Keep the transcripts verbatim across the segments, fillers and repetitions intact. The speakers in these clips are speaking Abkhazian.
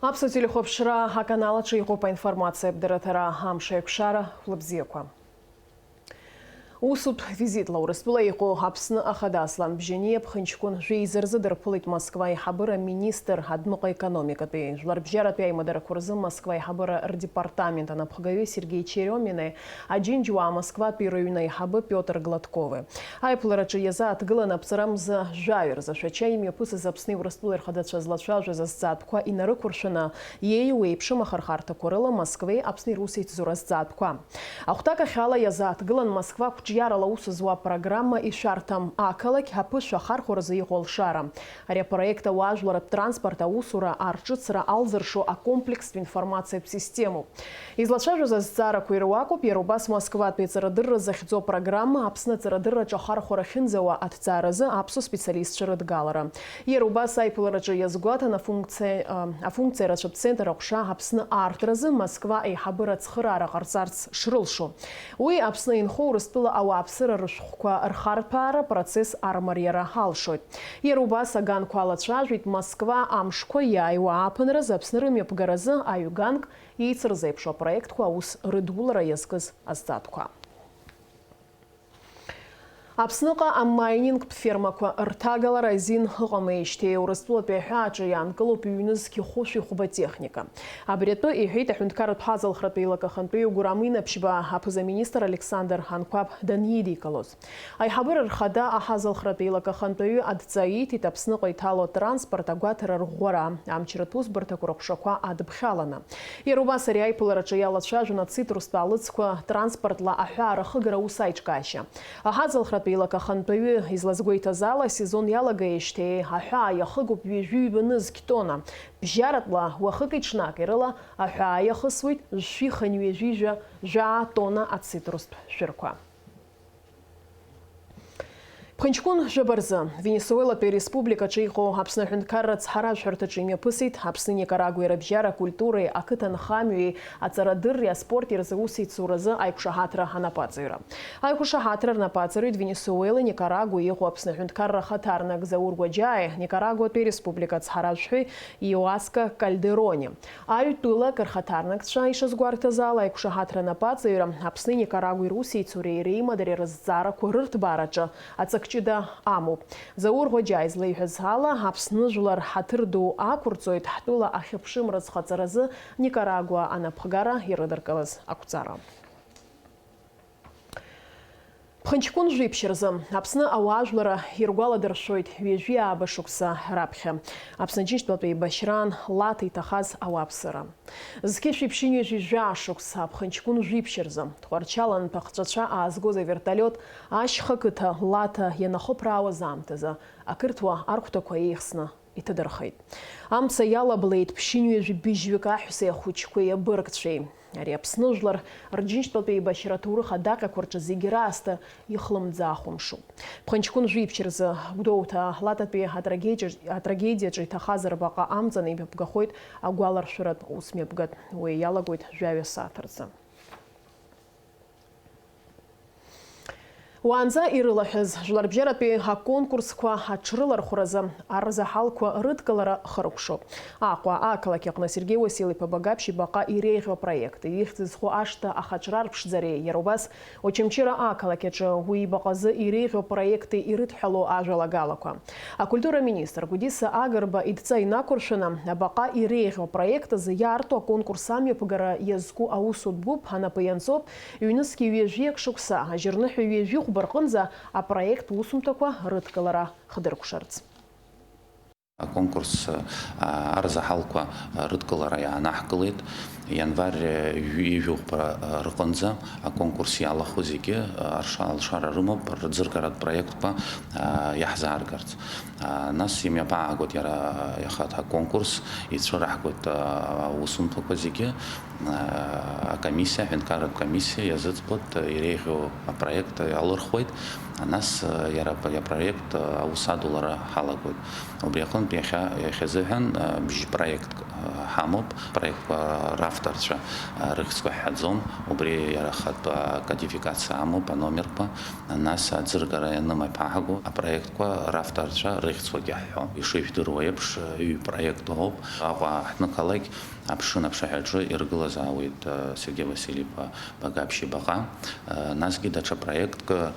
Аԥсуа телехәаԥшра аканал аҿы иҟоуп аинформациатә дырраҭара. Амш аиқәшара, шәлыбзиақәа. Усутә визитла Урыстәыла иҟоу Аԥсны Ахада Аслан Бжьаниа ԥхынҷкәын жәеиза рзы дырԥылеит Москва аиҳабыра аминистр, адәныҟа економикатәи, жәларбжьаратәи аимадарақәа рзы Москва аиҳабыра рдепартамент анапхгаҩы Сергеи Черемиеи Аџьынџьуаа Москватәи рыҩны аиҳабы Пиотр Гладкови. Аиԥылараҿы иазааҭгылан аԥҵара мза жәаҩа рзы Шәача имҩаԥысыз Аԥсни Урыстәылеи рхадацәа злацәажәоз азҵаатәқәа инарықәыршәаны, иеиуеиԥшым ахырхарҭақәа рыла Москвеи Аԥсни русеицзура азҵаатәқәа. Ахәҭакахьала иазааҭгылан Москва қәҿиарала аус зуа апрограмма ишәарҭам ақалақь аԥышәа ахархәаразы иҟоу алшара. Ари апроект ауаажәларратә транспорт аусура арҿыцра алзыршо акомплекстә информациатә системоуп. Излацәажәоз азҵаарақәа ируакуп, иара убас Москватәи аҵарадырра захьӡу апрограмма Аԥсны аҵарадырраҿы ахархәара ахьынӡауа аҭҵааразы аԥсуа специалистцәа рыдгалара. Иара убас аиԥылараҿы иазгәаҭан афункци-, а, афункциа рацәатә центр аҟәша Аԥсны аартразы Москва аиҳабыра ацхыраара ҟарҵарц шрылшо. Уи Аԥсны инхо Урыстәыла ауааԥсыра рышәҟәқәа рхарҭәаара процесс армариара алшоит. Иара убас аганқәа алацәажәеит Москва амшқәа иааиуа ааԥынразы Аԥсны рымҩаԥгаразы аҩганк еицырзеиԥшу апроектқәа аус рыдулара иазкыз азҵаатәқәа. Аԥсныҟа амайнингтә фермақәа рҭагалара азин ыҟамеижьҭеи Урыстәылатәи аҳәааҿы иаанкылоуп ҩнызқь хәышәи хәба техника. Абри атәы иҳәеит аҳәынҭқарратә ҳазалхратә еилакахантәаҩы Гәырам Инаԥшьба аԥыза-министр Александр Анқәаб данидикылоз. Аиҳабыра рхада аҳазалхратә еилакахантәаҩы адҵа ииҭеит Аԥсныҟа иҭало атранспорт агәаҭара рӷәӷәара, амчратә усбарҭақәа рыҟәшақәа адыԥхьаланы. Иара убас ари аиԥылараҿы иалацәажәон ацитрустә аалыцқәа транспортла аҳәаа рахыгара аус аиҿкаашьа. Аҳазалхратә еилакахантәаҩы излазгәеиҭаз ала, асезон иалагеижьҭеи аҳәаа иахыгоуп ҩажәи ҩба нызқь тонна, бжьаратәла уахыки ҽнаки рыла аҳәаа иахысуеит жәшәи хынҩажәи жәа, жәаа тонна ацитрустә шәырқәа. Ԥхынҷкәын жәаба рзы Венесуелатәи ареспубликаҿы иҟоу Аԥсны аҳәынҭқарра ацҳаражәҳәарҭаҿы имҩаԥысит Аԥсни Никарагәеи рыбжьара акультуреи ақыҭанхамҩеи аҵарадырреи аспорти рзы аусеицуразы аиқәшаҳаҭра анапаҵаҩра. Аиқәшаҳаҭра рнапаҵаҩит Венесуелеи Никарагәеи иҟоу Аԥсны аҳәынҭқарра ахаҭарнак Заур Гәаџьааи Никарагәатәи ареспублика ацҳаражәҳәаҩ Иоаско Кальдерони. Аҩтәылак рхаҭарнакцәа ишазгәарҭаз ала, аиқәшаҳаҭра анапаҵаҩра Аԥсни Никарагәеи русеицуреи реимадареи рызҵаарақәа рырҭбаараҿы аҵак ҷыда амоуп. Заур Гәаџьаа излеиҳәаз ала, Аԥсны жәлар ҳаҭыр ду ақәырҵоит ҳтәыла ахьыԥшымра зхаҵаразы Никарагуа анапхгара ирыдыркылаз ақәҵара. Ԥхынҷкәын жәиԥшь рзы Аԥсны ауаажәлара иргәаладыршәоит ҩажәи ааба шықәса раԥхьа Аԥсны Џьынџьтәылатәи еибашьраан Лаҭа иҭахаз ауааԥсыра. Зқьышәи ԥшьынҩажәи жәаа шықәса аԥхынҷкәын жәиԥшь рзы Тҟәарчал анҭәахҵәацәа аазгоз авертолиот ашьха қыҭа Лаҭа ианахыԥраауаз аамҭазы ақырҭуа архәҭақәа еихсны иҭадырхеит. Амца иалаблеит ԥшьынҩажәи быжьҩык аҳәсеи ахәыҷқәеи абыргцәеи. Ари Аԥсны жәлар рџьынџьтәылатәи еибашьра аҭоурых адаҟьақәа рҿы зегьы раасҭа ихлымӡаахәамшуп. Ԥхынҷкәын жәиԥшь рзы Гәдоуҭа Лаҭатәи атрагедиаҿ-, атрагедиаҿы иҭахаз рбаҟа амҵан еибабгахоит агәаларшәаратә усмҩаԥгатә. Уи иалагоит жәаҩа сааҭ рзы. Уаанӡа ирылаҳәаз жәларбжьаратәи аконкурсқәа аҽрылархәразы арзаҳалқәа рыдкылара хыркәшоуп. Аҟәа ақалақь аҟны Сергеи Уасил-иԥа Багаԥшь ибаҟа иреиӷьу апроект, ихьӡ зху ашҭа ахаҿра арԥшӡареи, иара убас Очамчыра ақалақь аҿы уи ибаҟазы иреиӷьу апроекти ирыдҳәалоу ажәалагалақәа. Акультура министр Гәдиса Агрба идҵа инақәыршәаны, абаҟа иреиӷьу апроект азы иаарту аконкурс амҩаԥгара иазку аусутә гәыԥ анапы ианҵоуп, ҩнызқьи ҩажәиак шықәса, ажьырныҳәа ҩажәи хәба рҟынӡа апроект усумҭақәа рыдкылара хдыркәшарц. Аконкурс, а, арзаҳалқәа, а, рыдкылара иаанаҳкылеит. Ианвар, а, ҩажәи жәохәба, а, рҟынӡа аконкурс иалахәу зегьы, а, арша-, алшара рымоуп рӡыргаратә проектқәа, а, иаҳзааргарц. А, нас имҩаԥаагоит иара, а, иахьа аконкурс, ицәыраҳгоит, а, аусумҭақәа зегьы, а, акомиссиа, аҳәынҭқарратә комиссиа иазыӡбоит, а, иреиӷьу апроект алырхуеит. А, нас, а, иара ап-, апроект, а, аус адулара ҳалагоит. Убри аҟынтә иахьа, иахьазыҳәан, а, бжь проектк, а, ҳамоуп. Проектқәа раф Авторцәа, а, рыхьӡқәа ҳҳәаӡом, убри иара ахатә, а, кодификациа амоуп, аномерқәа, нас аӡыргара ианым иаԥаҳго апроектқәа равторцәа рыхьӡқәагьы ҳҳәом. Ишыжәдыруа еиԥш, ҩ-проект ауп. Аҟәа ҳҭнықалақь аԥшын аԥшаҳәаҿы иргылазаауеит, а, Сергеи Васильев-иԥа Багаԥшь ибаҟа, а, насгьы даҽа проектк, а,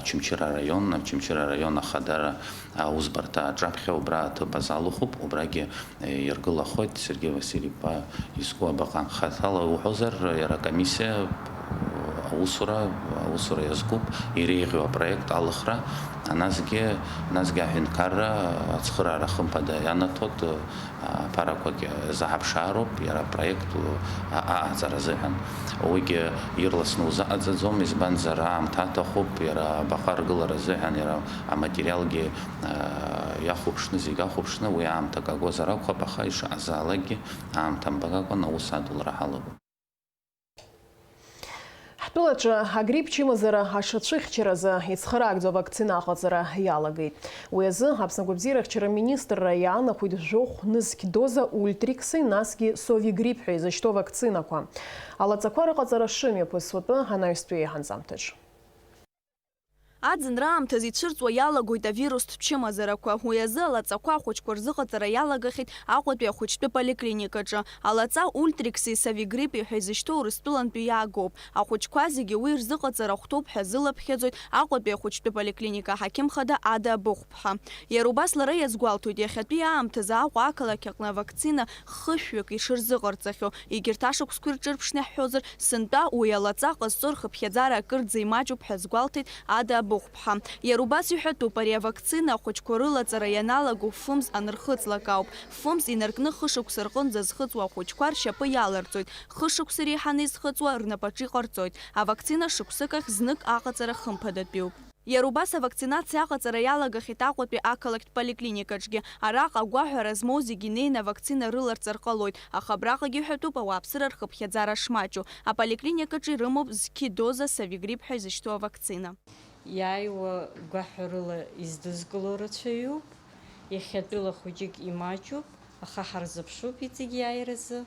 Очамчыра араион, Очамчыра араион ахадара аусбарҭа аҿаԥхьа убра аҭыԥ азалахәуп, убрагьы иргылахоит Сергеи Васильев-иԥа изку абаҟа. Хаҭала уҳәозар, иара акомиссиа аусура, аусура иазкуп, иреиӷьу апроект алхра, насгьы, насгьы аҳәынҭқарра ацхыраара хымԥада ианаҭоит, аԥарақәагь заҳаԥшаароуп иара апроект а-, аҟаҵара азыҳәан. Уигьы ирласны узыҟаҵаӡом, избанзар аамҭа аҭахуп иара абаҟа аргылара азыҳәан, иара аматериалгьы иахәаԥшны, зегь ахәаԥшны, уи аамҭак агозар акәхап, аха ишаҟазаалакгьы аамҭа мбакәан аус адулара ҳалагоит. Ҳтәылаҿы агрипп чымазара ашацәыхьчаразы ицхыраагӡоу авакцина аҟаҵара иалагеит. Уи азы Аԥсны агәабзиарахьчара аминистрра иаанахәеит жәохә нызқь доза Ультрикси, насгьы Совигрипп ҳәа изышьҭоу авакцинақәа. Алаҵақәа рыҟаҵара шымҩаԥысуа атәы анаҩстәи аиҳанҵамҭаҿ. Аӡынра аамҭазы ицәырҵуа иалагоит авирустә чымазарақәа. Уи азы алаҵақәа ахәыҷқәа рзыҟаҵара иалагахьеит Аҟәатәи ахәыҷтәы поликлиникаҿы. Алаҵа Ультрикси Совигриппи ҳәа изышьҭоу Урыстәылантәи иаагоуп. Ахәыҷқәа зегьы уи рзыҟаҵара ахәҭоуп ҳәа азылаԥхьаӡоит Аҟәатәи ахәыҷтәы поликлиника аҳақьымхада Ада Быхәԥҳа. Иара убас лара иазгәалҭоит, иахьатәи аамҭазы Аҟәа ақалақь аҟны авакцина хышәҩык ишырзыҟарҵахьоу, егьырҭ ашықәсқәа ирҿырԥшны иаҳҳәозар, сынтәа уи алаҵа ҟазҵо рхыԥхьаӡара акырӡа имаҷуп ҳәа азгәалҭеит Ада Абыхәԥҳа. Иара убас иҳәатәуп, ари авакцина ахәыҷқәа рылаҵара ианалаго фымз анырхыҵлак ауп. Фымз инаркны хышықәса рҟынӡа зхыҵуа ахәыҷқәа ршьапы иаларҵоит, хышықәса иреиҳаны изхыҵуа рнапаҿы иҟарҵоит. Авакцина шықәсык ахь знык аҟаҵара хымԥадатәиуп. Иара убас авакцинациа аҟаҵара иалагахьеит Аҟәатәи ақалақьтә поликлиникаҿгьы. Араҟа агәаҳәара змоу зегьы инеины авакцина рыларҵар ҟалоит, аха абраҟагьы ҳәатәуп ауааԥсыра рхыԥхьаӡара шмаҷу. Аполиклиникаҿы ирымоуп зқьи доза Совигрипп ҳәа изышьҭоу авакцина. Иааиуа гәаҳәарыла издызкыло рацәаҩуп, иахьатәыла хәыҷык имаҷуп, аха ҳарзыԥшуп иҵегь иааиразы,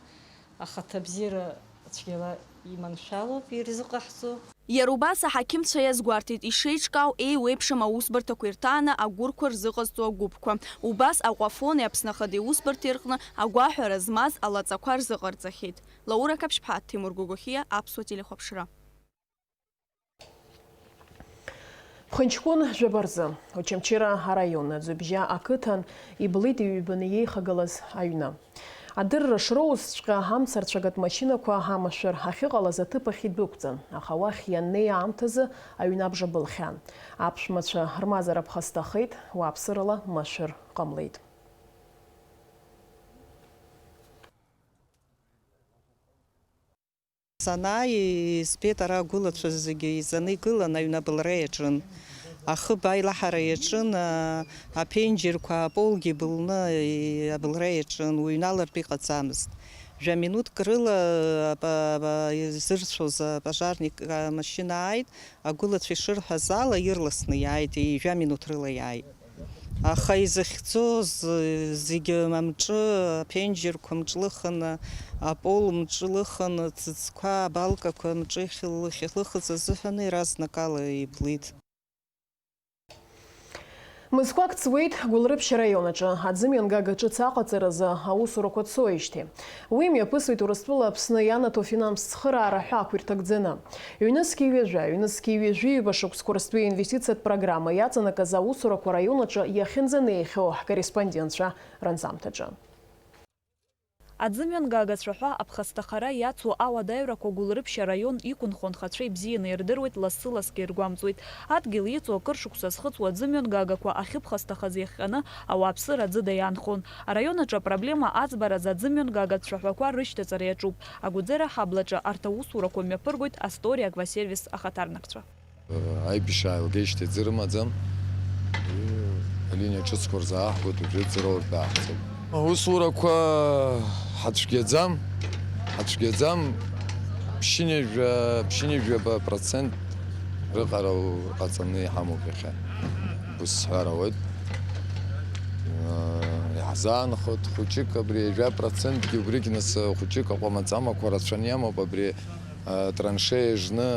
ахаҭабзиара цәгьала иманшәалоуп ирзыҟаҳҵо. Иара убас аҳақьымцәа иазгәарҭеит, ишеиҿкаау еиуеиԥшым аусбарҭақәа ирҭааны агәырқәа рзыҟазҵо агәыԥқәа. Убас Аҟәафони Аԥсны Ахада иусбарҭеи рҟны агәаҳәара змаз алаҵақәа рзыҟарҵахьеит. Лаура Қаԥшьԥҳа, Ҭемыр Гогохиа, Аԥсуа телехәаԥшра. Ԥхынҷкәын жәаба рзы, Очамчыра араион Аӡҩыбжьа ақыҭан иблит иҩбаны иеихагылаз аҩны. Адырра шроуазҵәҟьа, амцарцәагатә машьынақәа амашәыр ахьыҟалаз аҭыԥ ахь идәықәҵан, аха уахь ианнеи аамҭазы аҩны абжа былхьан. Аԥшәмацәа рмазара ԥхасҭахеит, уааԥсырала машәыр ҟамлеит. Санааи, избеит ара агәылацәа зегьы еизаны игылан, аҩны абылра иаҿын. Ахыб аилаҳара иаҿын, а, аԥенџьырқәа аполгьы былны, и-, абылра иаҿын, уҩналартә иҟаӡамызт. Жәа-минуҭк рыла, а, па-, па-, изырцәоз апожарник амашьына ааит, агәылацәа ишырҳәаз ала, ирласны иааит, ҩажәа минуҭ рыла иааит. Аха изыхьӡоз зегьы амҿы, аԥенџьырқәа мҿлыханы, апол мҿлыханы, аҭыӡқәа, абалкақәа амҿы иахьылых-, иахьылыхыз азыҳәаны иаразнакала иблит. Мызқәак ҵуеит Гәылрыԥшь араион аҿы аӡымҩангага ҿыц аҟаҵаразы аусурақәа цоижьҭеи. Уи мҩаԥысуеит Урыстәыла Аԥсны ианаҭо финанстә цхыраара ҳәа ақәирҭагӡаны. Ҩнызқьи ҩажәа, ҩнызқьи ҩажәи ҩба шықәсқәа рзтәи аинвестициатә программа иаҵанакыз аусурақәа араион аҿы иахьынӡанеихьоу ҳкорреспондентцәа ранҵамҭаҿы. Аӡымҩангагацәа ҳәа аԥхасҭахара иацу ауадаҩрақәа Гәылрыԥшь араион иқәынхо анхацәа ибзианы ирдыруеит, лассы-лассы иргәамҵуеит. Адгьыл иҵоу акыр шықәса зхыҵуа аӡымҩангагақәа ахьыԥхасҭахаз иахҟьаны ауааԥсыра аӡыда иаанхон. Араион аҿы апроблема аӡбараз аӡымҩангага цәаҳәақәа рышьҭаҵара иаҿуп. Агәыӡера ҳаблаҿы арҭ аусурақәа мҩаԥыргоит Астория Агвасервис ахаҭарнакцәа. Аибашьра ааилгеижьҭеи аӡы рымаӡам. Алиниа ҿыцқәа рзааҳгоит, уажәы аӡы роуртә ааҳҵап. Аусурақәа ҳацәгьаӡам, ҳацәгьаӡам, ԥшьынҩажәа, ԥшьынҩажәаба процент рыҟара ҟаҵаны иҳамоуп иахьа. Ус сҳәар ауеит. Ҳзаанхоит хәыҷык абри, жәа процентгьы убригь нас, хәыҷык аҟәамаҵамақәа рацәаны иамоуп абри, а, траншеи жны,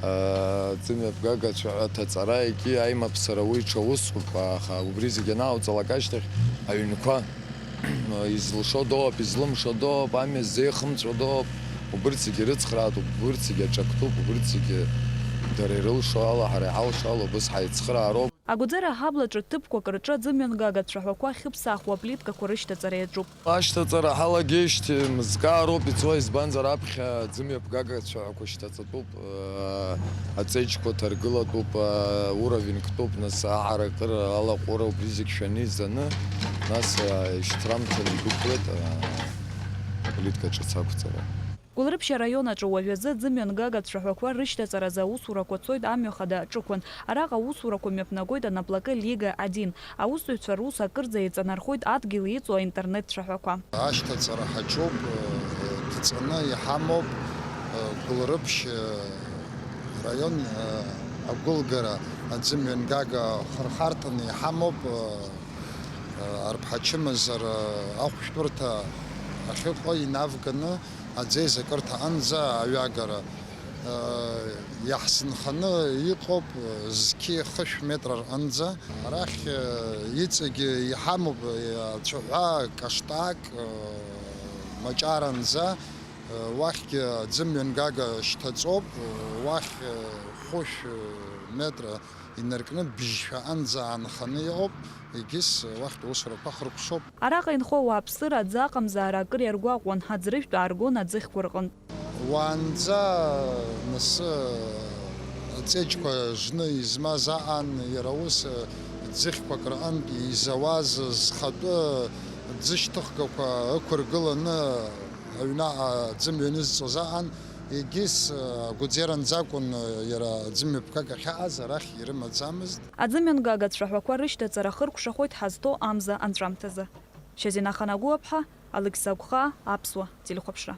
а, ӡымҩаԥгагацәа ҳәа аҭаҵара, егьи аимаԥсара уи ҽа усуп, аха убри зегь анаауҵалак ашьҭахь аҩнқәа изылшо дооуп, излымшо дооуп, амҩа ззеихымҵәо дооуп, убырҭ зегьы рыцхраатәуп, убырҭ зегьы аҿактәуп, убырҭ зегьы дара ирылшо ала, ҳара иҳалшо ала убыс ҳаицхраароуп. Агәӡара аҳаблаҿы ҭыԥқәак рҿы аӡымҩангага цәаҳәақәа ахьыԥсахуа аплиткақәа рышьҭаҵара иаҿуп. Ашьҭаҵара ҳалагеижьҭеи мызкаароуп ицо, избанзар аԥхьа аӡымҩаԥгага цәаҳәақәа шьҭаҵатәуп, э, аҵеџьқәа ҭаргылатәуп, э, уровень ктәуп, нас аҳаракыра, алаҟәыра, убри зегь шәаны изаны, нас, э, ишьҭрамҭаны идәықәлеит, э, аплитка ҿыц ақәҵара. Гәылрыԥшь араион аҿы уажәазы аӡымҩангага цәаҳәақәа рышьҭаҵаразы аусурақәа цоит амҩа хада аҿықәан. Араҟа аусурақәа мҩаԥнагоит анаплакы Лига один. Аусзуҩцәа рус акырӡа еиҵанархоит адгьыл иҵоу аинтернет цәаҳәақәа. Ашьҭаҵара ҳаҿуп, э, дҵаны иҳамоуп, э, Гәылрыԥшь, э, раион, э, агәылгара аӡымҩангага хырхарҭаны иҳамоуп, э, э, арԥҳачымазара ахәшәтәырҭа ахьыҟоу инавганы, аӡеизакырҭа анӡа аҩагара, э, иаҳзынханы иҟоуп, э, зқьи хышә метра рҟынӡа. Арахь, э, иҵегьы иҳамоуп, э, ацәаҳәа, каштак, э, маҷаранӡа, э, уахьгьы аӡымҩангага шьҭаҵоуп, э, уахь, э, хәышә, э, метра инаркны бжьшәа анӡа аанханы иҟоуп, егьыс уахьтә усурақәа хыркәшоуп. Араҟа инхо ауааԥсыра аӡы аҟамзаара акыр иаргәаҟуан, аӡрыжәтә ааргон аӡыхьқәа рҟынтә. Уаанӡа нас аҵеџьқәа жны измаз аан, иара ус ӡыхьқәак рҟынтә изауаз зхатәы ӡышьҭыхгақәа ықәыргыланы аҩнаҟа аӡы мҩанызҵоз аан, егьыс агәыӡеранӡа акәын иара аӡымҩаԥгак ахьааз, арахь ирымаӡамызт. Аӡымҩангага цәаҳәақәа рышьҭаҵара хыркәшахоит ҳазҭоу амза анҵәамҭазы. Шьазина Ханагәыаԥҳа, Алықьса Гәхаа, Аԥсуа телехәаԥшра.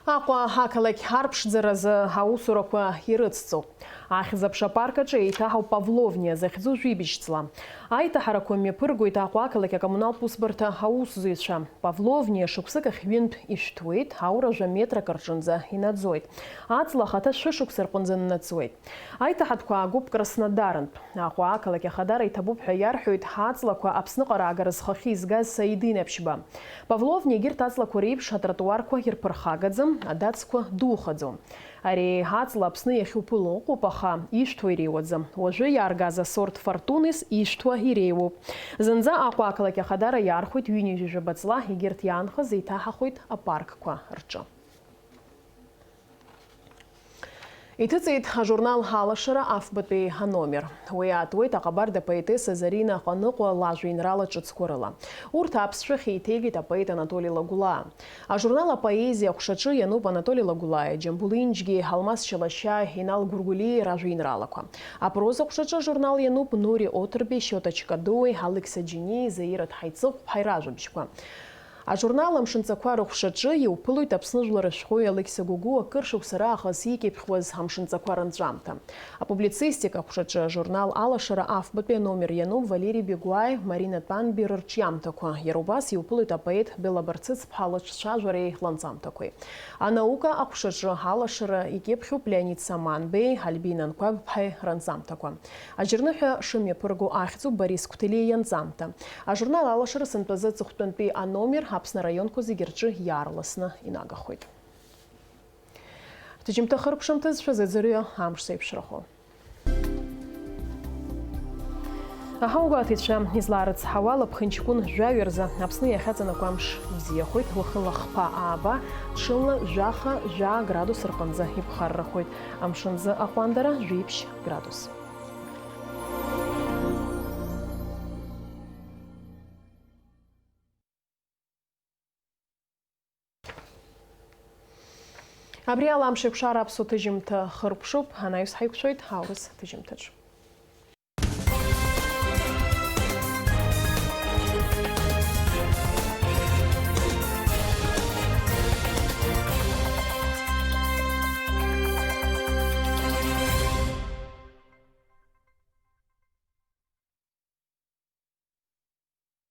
Аҟәа ақалақь арԥшӡаразы аусурақәа ирыцҵоуп. Ахьӡ-аԥша апарк аҿы еиҭаҳауп Павловниа захьӡу жәибжь ҵла. Аиҭаҳарақәа мҩаԥыргоит Аҟәа ақалақь акоммуналтә усбарҭа аусзуҩцәа. Павловниа шықәсык ахь ҩынтә ишәҭуеит, аура жәа метрак рҿынӡа инаӡоит. Аҵла ахаҭа шәышықәса рҟынӡа ннаҵуеит. Аиҭаҳатәқәа аагоуп Краснодарнтә. Аҟәа ақалақь ахадара иҭабуп ҳәа иарҳәоит аҵлақәа Аԥсныҟа раагара зхахьы изгаз Саидин Аԥшьба. Павловниа егьырҭ аҵлақәа реиԥш атротуарқәа ирԥырхагаӡам, адацқәа духаӡом. Ари аҵла Аԥсны иахьуԥыло ыҟоуп, аха ишәҭуа иреиуаӡам. Уажәы иааргаз асорт Фортунис ишәҭуа иреиуоуп. Зынӡа Аҟәа ақалақь ахадара иаархәеит ҩынҩажәижәаба ҵла, егьырҭ иаанхаз еиҭаҳахоит апаркқәа рҿы. Иҭыҵит ажурнал Алашара афбатәи аномер. Уи аатуеит аҟабарда поетесса Зарина Ҟаныҟәа лажәеинраала ҿыцқәа рыла. Урҭ аԥсшәахь еиҭеигеит апоет Анатоли Лагәлаа. Ажурнал апоезиа аҟәшаҿы иануп Анатоли Лагәлааи, Џьамбулинџьгеи, Алмас Шьалашьааи, Инал Гәыргәлиеи ражәеинраалақәа. Апроза аҟәшаҿы ажурнал иануп Нури Оҭырбеи, Шьоҭа Чкадуеи, Алықьса Џьениеи, Заира Ҭҳаиҵыхәԥҳаи ражәабжьқәа. Ажурнал Амшынҵақәа рыҟәшаҿы иуԥылоит Аԥсны жәлар ашәҟәыҩҩы Алықьса Гогәуа акыр шықәса раахыс икьыԥхьуаз амшынҵақәа рынҵәамҭа. Апублицистика аҟәшаҿы ажурнал Алашара афбатәи аномер иануп Валери Бигәааи Марина Тәанбеи рырҿиамҭақәа. Иара убас иуԥылоит апоет Бела Барцыцԥҳа лыҿцәажәареи ланҵамҭақәеи. Анаука аҟәшаҿы алашара икьыԥхьуп Леонид Саманбеи, Альбина Анқәабԥҳаи ранҵамҭақәа. Аџьарныҳәа шымҩаԥырго ахьӡуп Борис Қәҭелиа ианҵамҭа. Ажурнал Алашара сынтәазы аҵыхәтәантәи аномер Аԥсны араионқәа зегьы рҿы иаарласны инагахоит. Ҭыжьымҭа хыркәшамҭазшәа зыӡырҩы амш зеиԥшрахо. Аҳауагәаҭаҩцәа излаарыцҳауа, лаԥхынҷкәын жәаҩа рзы Аԥсны иахьаҵанакуа амш бзиахоит, уахынла хԥа ааба, ҽынла жәаха, жәаа градус рҟынӡа иԥхаррахоит. Амшынзы аҟәандара жәеиԥшь градус. Абри ала амш еиқәшара аԥсуа ҭыжьымҭа хыркәшоуп, анаҩс ҳаиқәшәоит аурыс ҭыжьымҭаҿ.